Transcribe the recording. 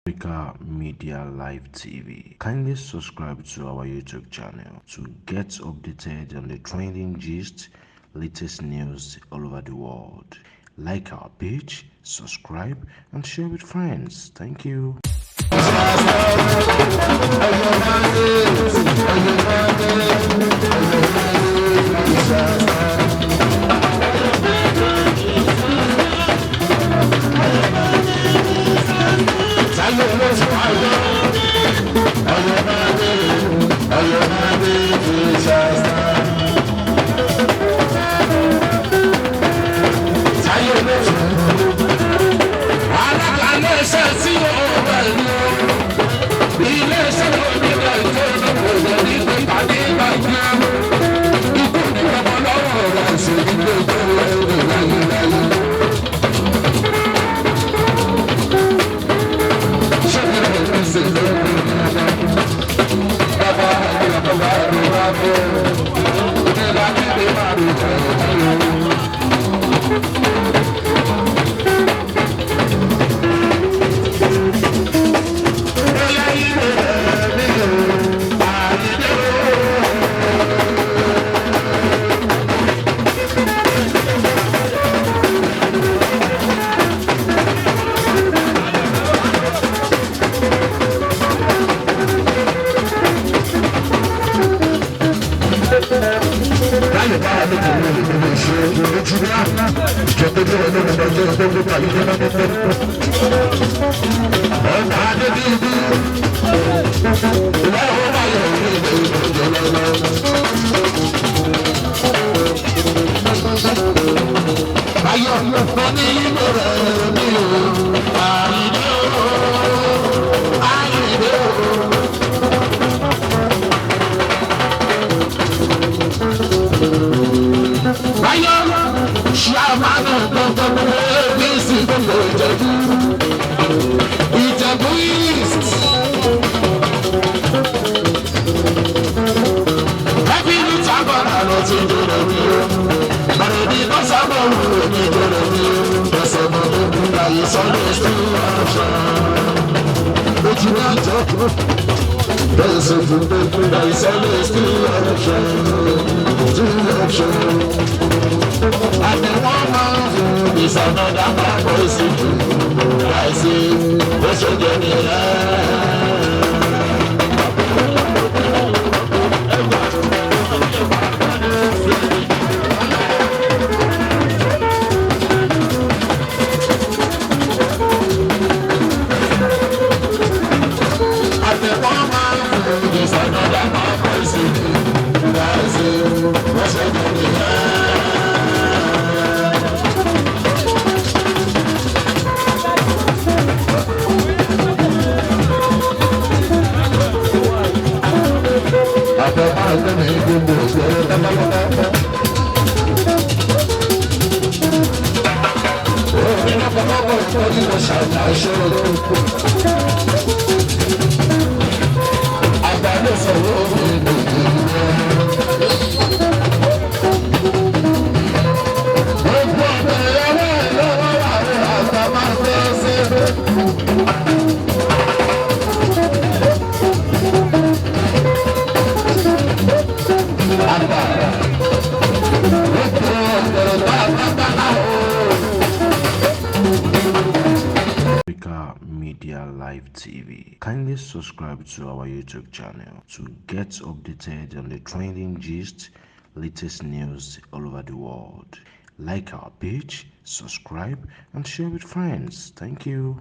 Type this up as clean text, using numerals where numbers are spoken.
Africa Media Live TV. Kindly subscribe to our YouTube channel to get updated on the trending gist, latest news all over the world. Like our page, subscribe, and share with friends. Thank you. Ijebu East. Happy New Tabar, I don't think you're a real. But it is not someone who need to review. There's a moment that is always too much. But you want to. There's a moment that is always too much. And the woman is another man voice. I see what's your journey. And the woman is another man voice. I see what's your journey. Media Live TV. Kindly subscribe to our YouTube channel to get updated on the trending gist, latest news all over the world. Like our page, subscribe, and share with friends. Thank you.